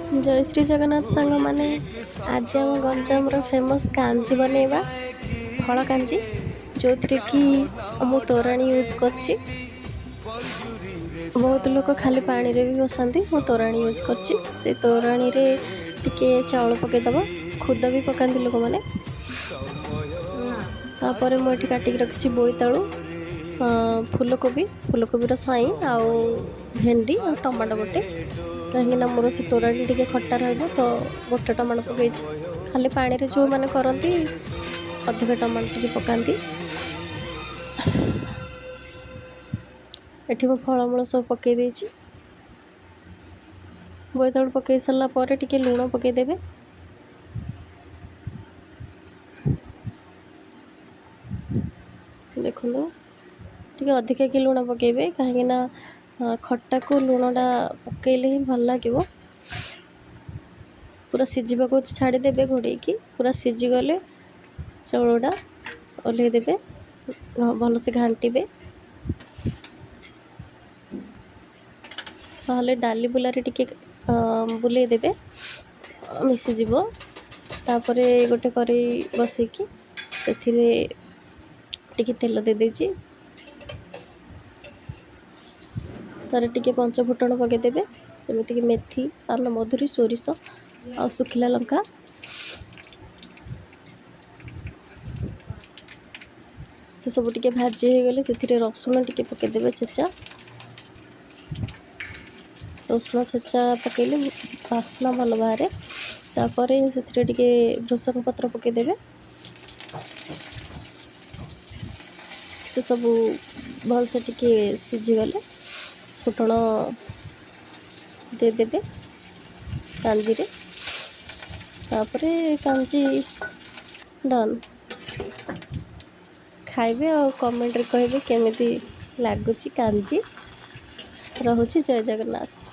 ଜୟ ଶ୍ରୀ ଜଗନ୍ନାଥ ସାଙ୍ଗମାନେ, ଆଜି ଆମ ଗଞ୍ଜାମର ଫେମସ୍ କାଞ୍ଜି ବନେଇବା, ଫଳ କାଞ୍ଜି, ଯେଉଁଥିରେ କି ମୁଁ ତୋରାଣୀ ୟୁଜ୍ କରିଛି। ବହୁତ ଲୋକ ଖାଲି ପାଣିରେ ବି ବସାନ୍ତି, ମୁଁ ତୋରାଣୀ ୟୁଜ୍ କରିଛି। ସେଇ ତୋରାଣୀରେ ଟିକେ ଚାଉଳ ପକାଇଦେବ, ଖୁଦ ବି ପକାନ୍ତି ଲୋକମାନେ। ତାପରେ ମୁଁ ଏଠି କାଟିକି ରଖିଛି ବୋଇତାଳୁ, ଫୁଲକୋବି, ଫୁଲକୋବିର ସାଇଁ ଆଉ ଭେଣ୍ଡି ଆଉ ଟମାଟୋ ଗୋଟେ, କାହିଁକିନା ମୋର ସେ ତୋରାଣୀ ଟିକେ ଖଟା ରହିବ, ତ ଗୋଟେ ଟମାଟୋ ପକାଇଛି। ଖାଲି ପାଣିରେ ଯେଉଁମାନେ କରନ୍ତି ଅଧିକ ଟମାଟୋ ଟିକେ ପକାନ୍ତି। ଏଠି ମୁଁ ଫଳମୂଳ ସବୁ ପକାଇ ଦେଇଛି। ବୋଇତାଳୁ ପକାଇ ସାରିଲା ପରେ ଟିକେ ଲୁଣ ପକାଇଦେବେ। ଦେଖନ୍ତୁ, ଟିକେ ଅଧିକା କି ଲୁଣ ପକାଇବେ, କାହିଁକିନା ଖଟାକୁ ଲୁଣଟା ପକାଇଲେ ହିଁ ଭଲ ଲାଗିବ। ପୁରା ସିଝିବାକୁ ଛାଡ଼ିଦେବେ ଘୋଡ଼େଇକି। ପୁରା ସିଝିଗଲେ ଚାଉଳଟା ଓହ୍ଲେଇ ଦେବେ, ଭଲସେ ଘାଣ୍ଟିବେ। ନହେଲେ ଡାଲି ବୁଲାରେ ଟିକେ ବୁଲେଇ ଦେବେ, ମିଶିଯିବ। ତାପରେ ଗୋଟେ କରେଇ ବସେଇକି ସେଥିରେ ଟିକେ ତେଲ ଦେଇଦେଇଛି। ତାରେ ଟିକେ ପଞ୍ଚ ଫୁଟଣ ପକାଇଦେବେ, ଯେମିତିକି ମେଥି, ପାନମଧୁରୀ, ସୋରିଷ ଆଉ ଶୁଖିଲା ଲଙ୍କା। ସେସବୁ ଟିକେ ଭାଜି ହେଇଗଲେ ସେଥିରେ ରସୁଣ ଟିକେ ପକାଇଦେବେ ଛେଚା। ରସୁଣ ଛେଚା ପକାଇଲେ ବାସ୍ନା ଭଲ ବାହାରେ। ତାପରେ ସେଥିରେ ଟିକେ ଭୃସଙ୍ଗ ପତ୍ର ପକାଇଦେବେ। ସେସବୁ ଭଲସେ ଟିକେ ସିଝିଗଲେ ଫୁଟଣ ଦେଇଦେବେ କାଞ୍ଜିରେ। ତାପରେ କାଞ୍ଜି ଡନ୍। ଖାଇବେ ଆଉ କମେଣ୍ଟରେ କହିବେ କେମିତି ଲାଗୁଛି କାଞ୍ଜି। ରହୁଛି, ଜୟ ଜଗନ୍ନାଥ।